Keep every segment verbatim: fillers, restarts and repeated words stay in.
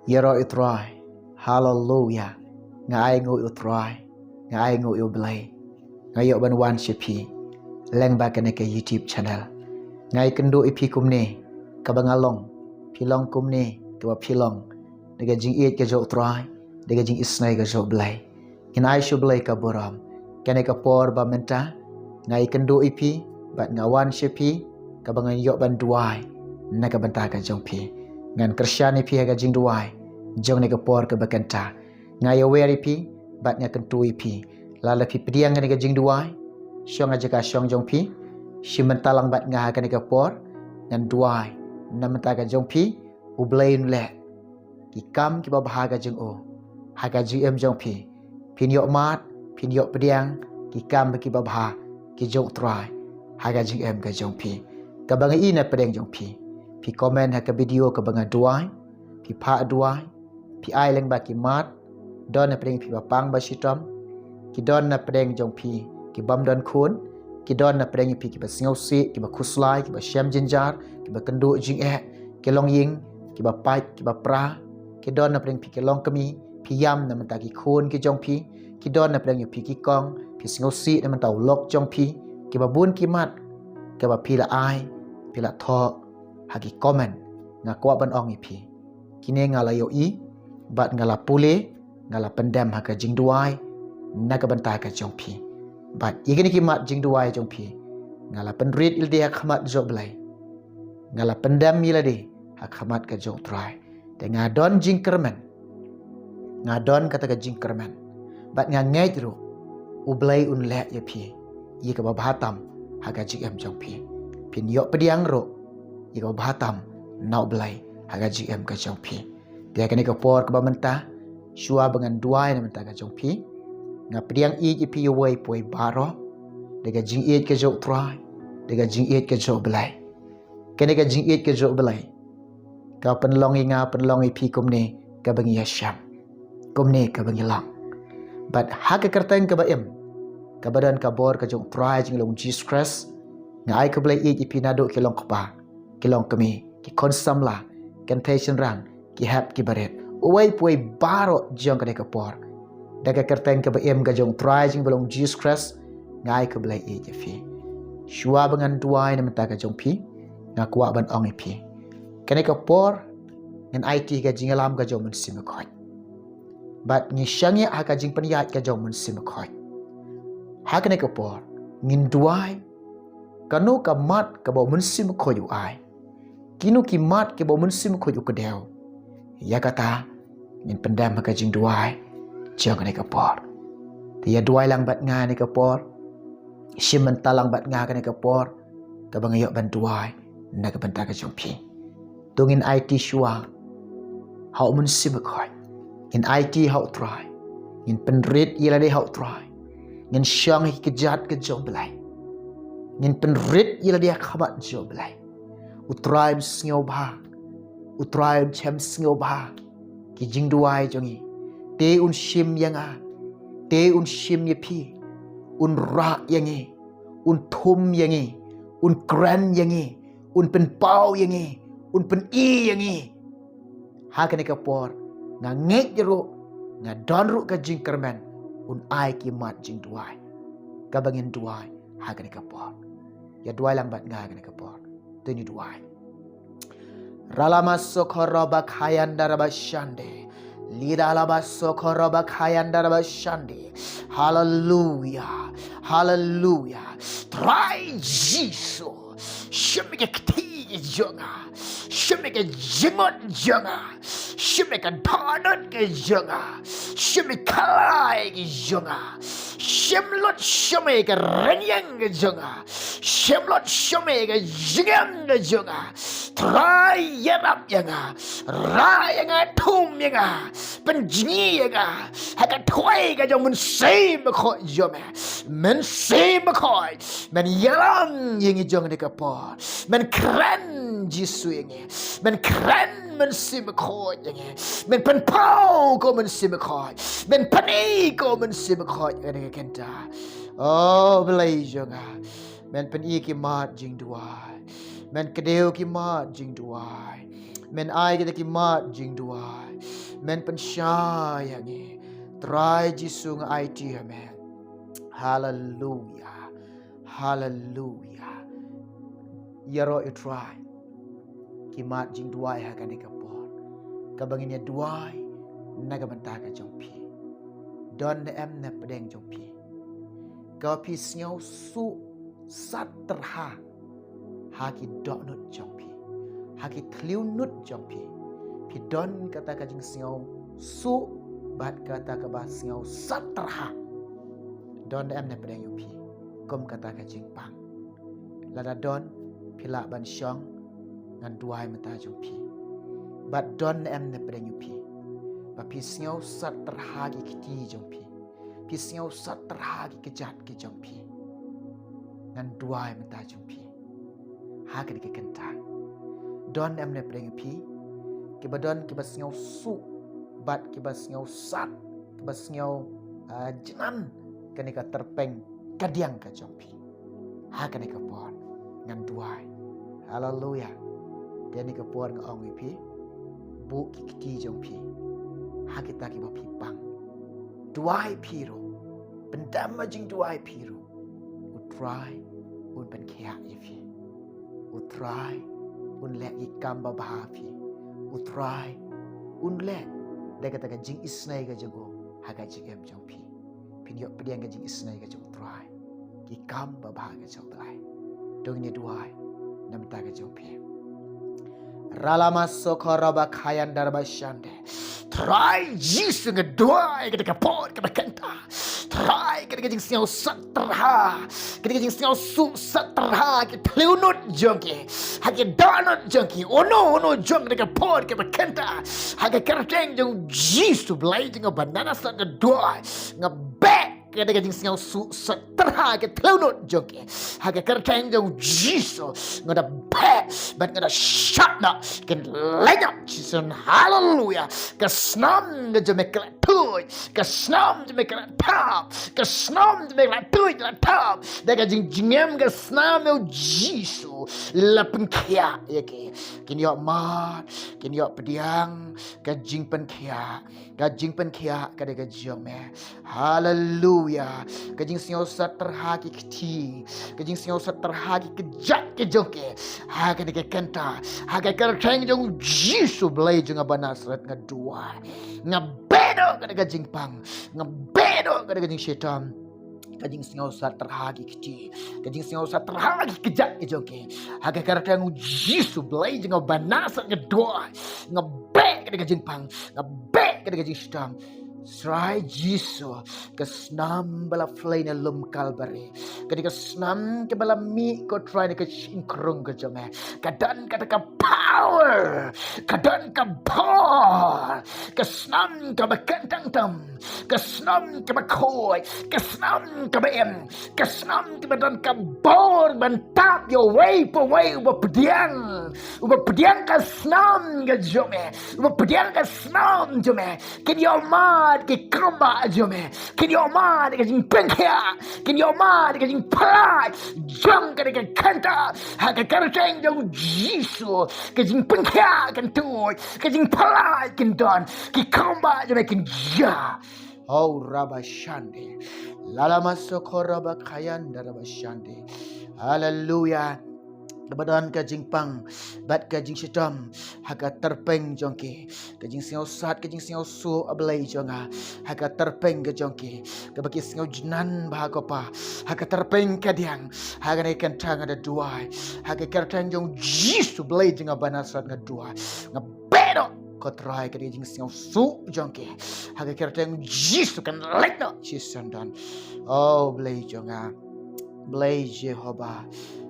Ïaroh ïa u Trai. Haleluya. Nga ai nguh ïa u Trai. Nga ai nguh ïa u Blei. Nga ïoh ban wan sha phi lyngba kane ka YouTube channel. Nga ïakynduh ïa phi kumne, kaba nga long, phi long kumne, kaba phi long. Da ka jingïeit ka jong u Trai, da ka jingisynei ka jong u Blei. Ngin ai sha u Blei ka burom. Kane ka por ba mynta, nga ïakynduh ïa phi, bad nga wan sha phi, kaba ngan ïoh ban duwai na ka bynta ka jong phi. Ngan kyrshan ïa phi ha ka jingduwai jong kane ka por kaba kynta. Nga ïawer ïa phi, bad nga kyntu ïa phi. Lada phi pdiang kane ka jingduwai, shong ha jaka shong jong phi, shim bynta lang bad nga ha kane ka por, ngan duwai na bynta ka jong phi, u Blei un leh ki kam kiba bha ka jong u ha ka jingim jong phi. Phin ïoh mad, phin ïoh pdiang ki kam kiba bha ki jong u Trai ha ka jingim ka jong phi. Kaba nga ïohi na pdeng jong phi, phi comment ha ka video kaba nga duwai, phi phah duwai, phi ai lyngba ki mat, don na pdeng phi ba pang ba shitom, ki don na pdeng jong phi ki bym don khun, ki don na pdeng phi kiba sngewsih, kiba khuslai, kiba shem jynjar, kiba kynduh jingeh, ki longïing, kiba pait, kiba pra, ki don na pdeng phi ki longkmie, phi ïam na bynta ki khun ki jong phi, ki don na pdeng phi ki kong, phi sngewsih na bynta u lok jong phi, kiba bun ki mat, kaba phi la ai, phi la thoh ha ki comment, nga kwah ban ong ïa phi. Kine nga la ïohi, bad nga la pule, nga la pyndem ha ka jingduwai na ka bynta ka jong phi. Bad ïa kine ki mat jingduwai jong phi, nga la pynrit ïa lade ha khmat jong u Blei. Nga la pyndem ïa lade ha khmat ka jong u Trai. Te nga don jingkyrmen, nga don kata ka jingkyrmen, bad nga ngeit ruh u Blei un leh ïa phi ïa kaba bha tam ha ka jingim jong phi. Phin ïoh pdiang ruh ïa kaba bha tam na u Blei ha ka jingim ka jong phi. Te ha kane ka por kaba mynta, shuwa ba ngan duwai na bynta ka jong phi, nga pdiang ïeit ïa phi uwei pa uwei baroh da ka jingïeit ka jong u Trai, da ka jingïeit ka jong u Blei. Kane ka jingïeit ka jong u Blei ka pynlong ïa nga, pynlong ïa phi kumne kaba ngi ïashem, kumne kaba ngi long. Bad ha ka kyrteng kaba im, kaba don ka bor ka jong u Trai jong ngi long Jisu Khrist, nga ai khublei ïeit ïa phi naduh ki longkpa, ki longkmie, ki khun samla, kynthei shynrang, ki hep ki barit, uwei pa uwei baroh jong kane ka por. Da ka kyrteng kaba im ka jong u Trai jong ngi ba long Jisu Khrist, nga ai khublei ïeit ïa phi. Shuwa ba ngan duwai na bynta ka jong phi, nga kwah ban ong ïa phi, kane ka por ngan aiti ha ka jingïalam ka jong u Mynsiem Bakhuid. Bad ngi shaniah ha ka jingpynïaid ka jong u Mynsiem Bakhuid. Ha kane ka por ngin duwai, kano ka mat kaba u Mynsiem Bakhuid u ai, kino ki mat kiba u Mynsiem Bakhuid u kdew, ïa kata ngin pyndem ha ka jingduwai jong kane ka por. Te ïa duwai lang bad nga kane ka por, shim bynta lang bad nga kane ka por, kaba nga ïoh ban duwai na ka bynta ka jong phi. To ngin aiti shuwa ha u Mynsiem Bakhuid, ngin aiti ha u Trai, ngin pynrit ïa lade ha u Trai, ngin shong ha ki kjat ka jong u Blei, ngin pynrit ïa lade ha khmat jong u Blei. U Trai un sngewbha, u Trai un shem sngewbha ki jingduwai jong ngi. Te un shim ïa nga, te un shim ïa phi, un rah ïa ngi, un thum ïa ngi, un kren ïa ngi, un pynpaw ïa ngi, un pyni ïa ngi. Ha kane ka por nga ngeit ruh, nga don ruh ka jingkyrmen, un ai ki mat jingduwai kaba ngin duwai ha kane ka por. Ïa duwai lang bad nga ha kane ka por. To ngin duwai. Ralama sokoro ba khayanda raba shande. Lida laba sokoro ba khayanda raba shande. Haleluya. Haleluya. Trai Jisu. Shim ïa ka kti ka jong nga. Shim ïa ka jingmut jong nga. Shim ïa ka dohnud ka jong nga. Shim ïa ka khalai ka jong nga. Shim lut shim ïa ka rynïeng ka jong nga. Shim lut shim ïa ka jingim ka jong nga. Trai ïarap ïa nga. Rah ïa nga, thum ïa nga. Pynjngi ïa nga ha ka thwei ka jong u Mynsiem Bakhuid jong me. Mynsiem Bakhuid, men ïalam ïa ngi jong kane ka por. Men kren Jisu ïa ngi. Men kren Mynsiem Bakhuid ïa ngi. Men pynpaw ko Mynsiem Bakhuid. Men pyni ko Mynsiem Bakhuid ïa ngi kynta. O Blei jong nga, men pyni ki mat jingduwai. Men kdew ki mat jingduwai. Men ai kita ki mat jingduwai. Men pynshai ïa ngi. Trai Jisu nga aiti ïa me. Haleluya. Haleluya. Ïaroh ïa u Trai ki mat jingduwai ha kane ka por. Kaba ngin ïa duwai na ka bynta ka jong phi. Don ne em na pdeng jong phi kaba phi sngew suk sat tyrha ha ki dohnud jong phi, ha ki thliew nud jong phi? Phi don kata ka jingsngew suk bad kata kaba sngew sat tyrha? Don ne em na pdeng jong phi kum kata ka jingpang? Lada don, phi lah ban shong, ngan duwai mynta jong phi. Bad don ne em na pdeng jong phi ba phi sngew sat tyrha ki kti jong phi, phi sngew sat tyrha ki kjat ki jong phi? Ngan duwai mynta jong phi ha kane ka kynta. Don ne em na pdeng jong phi kiba don kiba sngew suk bad kiba sngew sat, kiba sngew, ah, jngan kane ka tyrpeng kadiang ka jong phi? Ha kane ka por ngan duwai. Haleluya. Te kane ka por nga ong ïa phi, buh ki kti jong phi ha kita kiba phi pang. Duwai phi ruh, pyndem ha jingduwai phi ruh. U Trai un pynkhiah ïa phi. U Trai un leh ki kam babha phi. U Trai un leh da kata ka jingisnei ka jong u ha ka jingim jong phi. Phin ïoh pdiang ka jingisnei ka jong u Trai, ki kam babha ka jong u Blei. To ngin ïa duwai na bynta ka jong phi. Ralama sokora ba khayan darba shande. Trai Jisu nga duwai kata ka por kata ka kynta. Trai kata ka jingsngew sat tyrha, kata ka jingsngew suk sat tyrha ki thliew nud jong ki, ha ki dohnud jong ki, uno uno jong kata ka por kata ka kynta. Ha ka kyrteng jong Jisu Blei jong nga ba na Nasareth nga duwai, nga beh kata ka jingsngew suk sat tyrha ki thliew nud jong ki. Ha ka kyrteng jong Jisu nga da beh bad nga da shah noh, kin leit noh Jisu. Haleluya. Ka snam ka jong me ka la tuid, ka snam jong me ka la thap, ka snam jong me ka la tuid la thap. Da ka jingjngem ka snam jong Jisu la pynkhiah ïa ki. Kin ïoh mad, kin ïoh pdiang ka jingpynkhiah, ka jingpynkhiah ka dei ka jong me. Haleluya. Ka jingsngew sat tyrha ki kti, ka jingsngew sat tyrha ki kjat ki jong ki, ha kane ka kynta, ha ka kyrteng jong Jisu Blei jong nga ba Nasareth nga duwai, nga beh noh kane ka jingpang, nga beh noh kane ka jingshitom. Ka jingsngew sat tyrha ki kti, ka jingsngew sat tyrha ki kjat ki jong ki, ha ka kyrteng Jisu Blei jong nga ba Nasareth nga duwai, nga beh kane ka jingpang, nga beh kane ka jingshitom. Trai Jisu, ka snam ba la plie na lum Kalbari, ka dei ka snam kaba la mih ko Trai na ka shynrang ka jong me. Ka don kata ka power, ka don ka bor. Ka snam kaba kyntang tam, ka snam kaba khuid, ka snam kaba im, ka snam kaba don ka bor ban tap ïa uwei pa uwei uba pdiang, uba pdiang ka snam ka jong me, uba pdiang ka snam jong me. Kin ïoh mad ki kambah jong me, kin ïoh mad ka jingpynkhiah, kin ïoh mad ka jingpyllait jong kane ka kynta. Ha ka kyrteng jong Jisu, ka jingpynkhiah kan tuid, ka jingpyllait kan don, ki kambah jong me kin jah. Oh, raba shande. Lala masokora ba khayan darba shande. Haleluya. Kaba don ka jingpang bad ka jingshitom ha ka tyrpeng jong ki, ka jingsngew sat, ka jingsngew suk, A Blei jong nga, ha ka tyrpeng ka jong ki, kaba ki sngew jngan bha ko Pa, ha ka tyrpeng kadiang, ha kane ka kynta nga da duwai, ha ka kyrteng jong Jisu Blei jong nga ba Nasareth nga duwai, nga beh noh ko Trai ka dei ka jingsngew suk jong ki, ha ka kyrteng Jisu kan leit noh shisha don. Oh Blei jong nga, Blei Jehobah,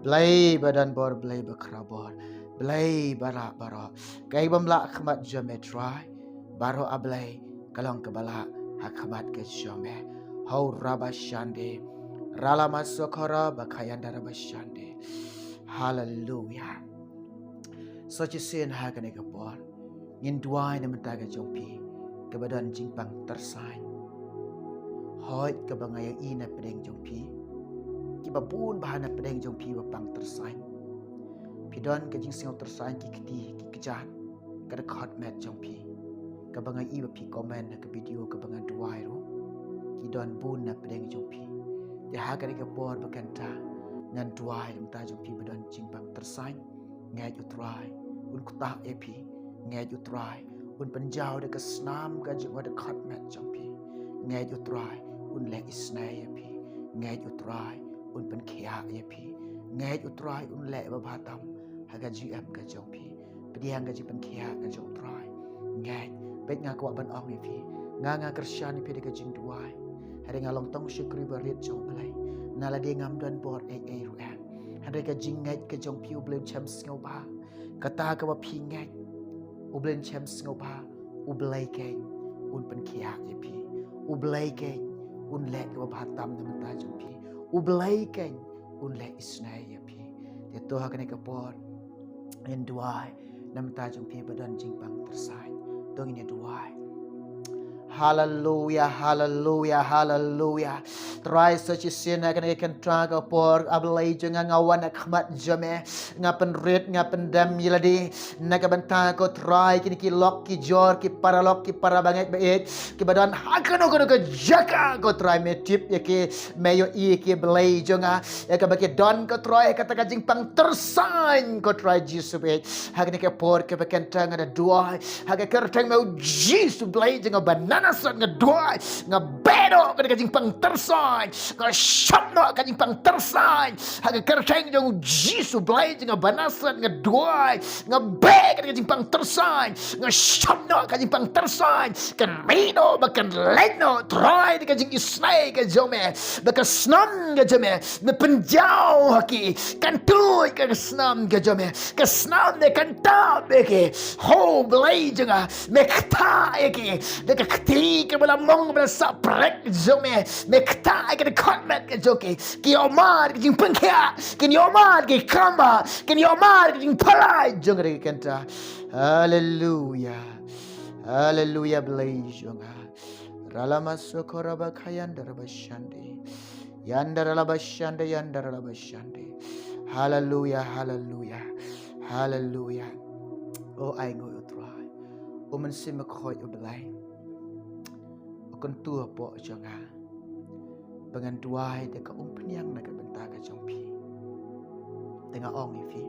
Blei ba don bor, Blei ba khraw bor, Blei ba rah baroh. Kaei bym lah ha khmat jong me Trai, baroh A Blei ka long kaba lah ha khmat ka jong me. Hau raba shande, rala masokora ba khayan da raba shande. Haleluya. So shisien ha kane ka por ngin duwai na bynta ka jong phi kiba don jingpang tyrsain. Hooid, kaba nga ïohi na pdeng jong phi, kiba bun bha na pdeng jong phi ba pang tyrsain. Phi don ka jingsngew tyrsain ki kti ki kjat. ka dkhot met jong phi. Kaba nga i ba phi comment ha ka video kaba nga duwai ruh, ki don bun na pdeng jong phi. Te ha kane ka por ba kynta ngan duwai na bynta jong phi ba don jingpang tyrsain. Ngeit U Trai un ktah ïa phi. Ngeit U Trai un pynjaw da ka snam ka jong ka dkhot met jong phi. Ngeit U Trai un leh isynei ïa phi. Ngeit U Trai un pynkhiah ïa phi. Ngeit U Trai un leh ba bha tam ha ka jingim ka jong phi. Pdiang ka jingpynkhiah ka jong U Trai. Ngeit, peit nga kwah ban ong ïa phi. Nga nga kyrshan ïa phi da ka jingduwai. Hynrei nga long tang u shakri barit jong U Blei. Na lade ngam don bor ei ei ruh em. Hynrei ka jingngeit ka jong phi U Blei un shem sngewbha. Kata kaba phi ngeit U Blei un shem sngewbha. U Blei keiñ un pynkhiah ïa phi. U Blei keiñ un leh kaba bha tam na bynta jong phi. U Blei keiñ un leh isynei ïa phi. Te to ha kane ka por ngin duwai na bynta jong phi ba don jingpang tyrsain. To ngin ïa duwai. Haleluya, haleluya, haleluya. Trai sa shisien ha kane ka kynta ka por, A Blei jong nga, nga wan ha khmat jong me. Nga pynrit, nga pyndem ïa lade na ka bynta ko Trai kine ki lok ki jor, ki paralok, ki para bangeit baieit, kiba don ha kano kano ka jaka ko Trai, me tip ïa ki, me ïohi ïa ki Blei jong nga. Ïa kaba ki don ko Trai, kata ka jingpang tyrsain ko Trai Jisu baieit. Ha kane ka por kaba kynta nga da duwai ha ka kyrteng me U Jisu Blei jong nga ba na Nasaret, nga duwai, nga beh noh kane ka jingpang tyrsain. Nga shop noh ka jingpang tyrsain ha ka kyrteng jong U Jisu Blei jong nga ba na Nasaret, nga duwai, nga beh kane ka jingpang tyrsain. Nga shop noh ka jingpang tyrsain. Kan mih noh ba kan leit noh Trai da ka jingisynei ka jong me, ba ka snam ka jong me, me pynjaw ha ki. Kan tuid ka snam ka jong me, ka snam me kan tap ïa ki. Ho Blei jong nga, me ktah ïa ki da ka kti kaba la mong kaba la saprek jong me. Me ktah ïa ki da ka khot met ka jong ki. Kin ïoh mad ka jingpynkhiah, kin ïoh mad ki kamba, kin ïoh mad ka jingpyllait jong ka da ka kynta. Haleluya. Haleluya Blei jong nga. Ralama sokora ba khayan daraba shande. Yandara laba shande, yandara laba shande. Haleluya, haleluya, haleluya. O ai ngui U Trai, U Mynsiem Bakhuid U Blei, u kyntu hapoh jong nga ba ngan duwai da ka umphniang na ka bynta ka jong phi. Te nga ong ïa phi,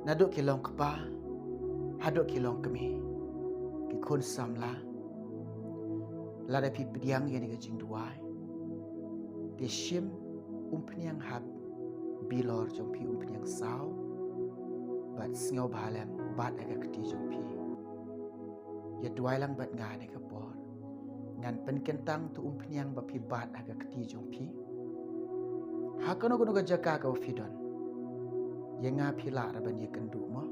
naduh ki long kpa haduh ki long kmie, ki khun samla, lada phi pdiang ïa kane ka jingduwai, te shim umphniang ha bilor jong phi, umphniang saw, bad sngewbha lem bat ha ka kti jong phi. Ïa duwai lang bad nga ha kane ka por. Ngan pynkyntang ïa uto umphniang ba phi bat ha ka kti jong phi. Ha kano kano ka jaka kaba phi don, ïa nga phi lah ruh ban ïakynduh mo,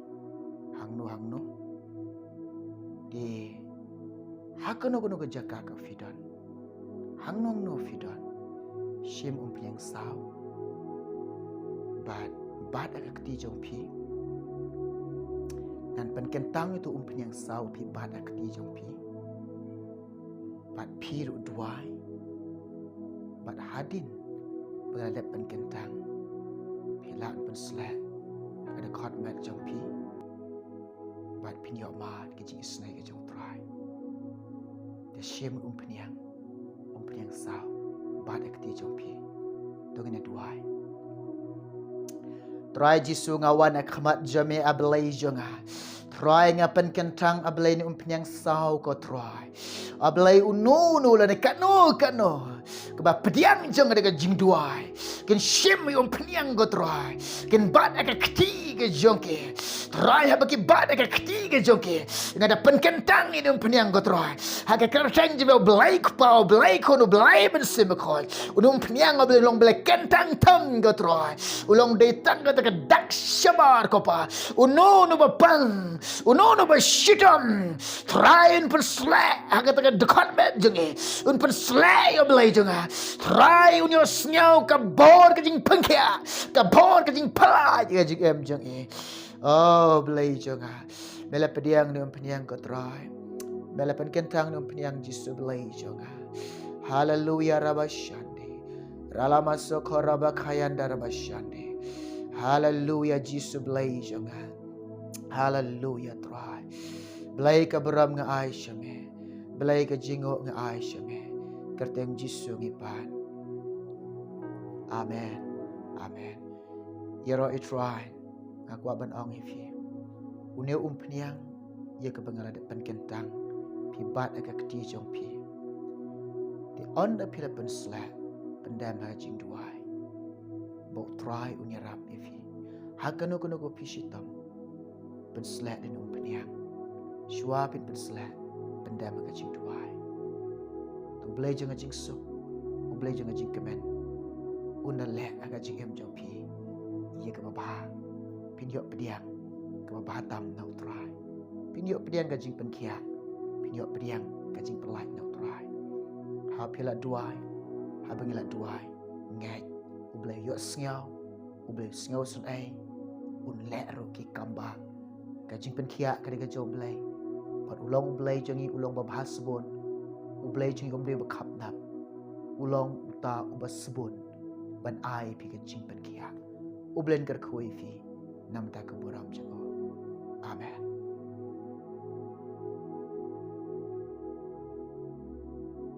hangno hangno. Te ha kano kano ka jaka kaba phi don, hangno hangno phi don, shim umphniang saw bad bat ha ka kti jong phi. Ngan pynkyntang ïa uto umphniang saw ba phi bat ha ka kti jong phi. Bad phi ruh duwai. Bad hadien ba nga la dep pynkyntang, phi lah ban pynshlur ïa ka dkhot met jong phi. Bad phin ïoh mad ka jingisynei ka jong U Trai. Te shim umphniang, umphniang saw, bat ha ka kti jong phi. To ngin ïa duwai. Trai Jisu, nga wan ha khmat jong me, A Blei jong nga. Trai, nga pynkyntang, A Blei, ïa une umphniang saw ko Trai. A Blei, uno uno lane kano kano kaba pdiang jong nga da ka jingduwai, kin shim ïa une umphniang ko Trai, kin bat ha ka kti ka jong ki. Trai, haba ki bat ha ka kti ka jong ki, nga da pynkyntang ïa une umphniang ko Trai ha ka kyrteng jong me, U Blei Kpa, U Blei Khun, U Blei Mynsiem Bakhuid. Une umphniang, A Blei, u long ba la kyntang tam ko Trai. U long dei tang kata ka dak shamar ko Pa. Uno uno ba pang, uno uno ba shitom, Trai, un pynshlur ha kata ka dkhot met jong ngi. Un pynshlur, A Blei jong nga. Trai, un ïohsngew ka bor ka jingpynkhiah, ka bor ka jingpyllait ha ka jingim jong ngi. O Blei jong nga, me la pdiang une umphniang ko Trai. Me la pynkyntang une umphniang, Jisu Blei jong nga. Haleluya, raba shande. Ralama sokora ba khayanda raba shande. Haleluya, Jisu Blei jong nga. Haleluya Trai. Blei ka burom nga ai sha me. Blei ka jingnguh nga ai sha me. Kyrteng Jisu ngi pan. Amen. Amen. Ïaroh i Trai, nga kwah ban ong ïa phi, une u umphniang ïa kaba nga la dep pynkyntang, phi bat ha ka kti jong phi. Te ynda phi la pynshlur, pyndem ha ka jingduwai, ba u Trai un ïarap ïa phi. Ha kano kano ka phi shitom, pynshlur da une u umphniang. Shuwa phin pynshlur, pyndem ha ka jingduwai. To u Blei jong ka jingsuk, u Blei jong ka jingkmen, un da leh ha ka jingim jong phi ïa kaba bha. Phin ïoh pdiang kaba bha tam na u Trai. Phin ïoh pdiang ka jingpynkhiah, phin ïoh pdiang ka jingpyllait na u Trai. Haba phi la duwai, haba ngi la duwai, ngeit u Blei u ïohsngew, u Blei u sngewsynei, un leh ruh ki kam ba ka jingpynkhiah ka dei ka jong u Blei. Bad u long u Blei jong ngi u long ba bha sbun. U Blei jong ngi um dei ba khapnap. U long uta uba sbun ban ai phi ka jingpynkhiah. U Blei un kyrkhu ïa phi namar ka burom jong u.